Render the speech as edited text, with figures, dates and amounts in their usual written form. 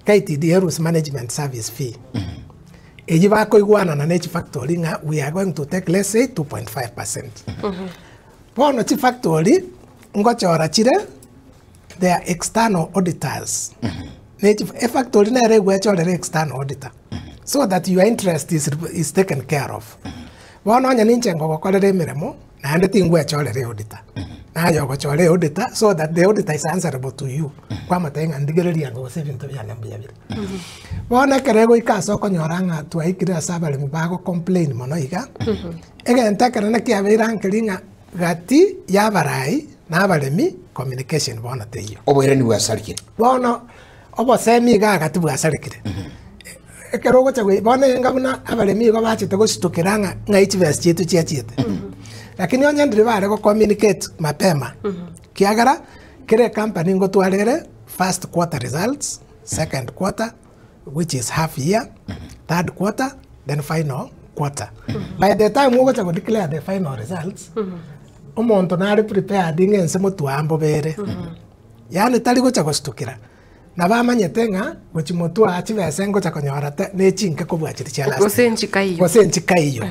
KTDA erusie management service fee, eyio bakoigwanana ne chifactory ng'a we are going to take let's say 2.5 percent. Bono chifactory ngochora chire their external auditors. Ne chi efactory nere egwechorera external auditor so that your interest is is taken care of. Bono onye ninche ngogokorera emeremo Naende tingwechorera eauditor, naye ogochora eauditor so that the auditor is answerable to you, kwamotebia ng'a ndigereria ango gose ebinto biane mbuya bire. Bono ekero egoika ase okonyora ng'a twaikire ase abaremi bago complain mono iga, egento ekenene kiabeire ankeri ng'a gati ya abarai na abaremi communication bono teiyo. Oboirani bwasarekire. Bono obosemi iga gati bwasarekire. Ekero ogocha gwe bono enga buna abaremi igo bachete gositokera ng'a ng'ai chibesa chiaito chiachiete. Lakini onye ndiri bare go communicate mapema, kiagera kera ecompany ngotwara ere first quarter results, second quarter which is half year, third quarter, then final quarter. By the time ogocha go declare the final results, omonto nare prepared ng'a ense motwe mbobe ere. Yaani tari gocha gositokera. Nabo amanyete ng'a gochia motwe aa chibesa ngocha konyora te nechinke kobua chiria chia last Gose year. nchikaiyo. Gose nchikaiyo.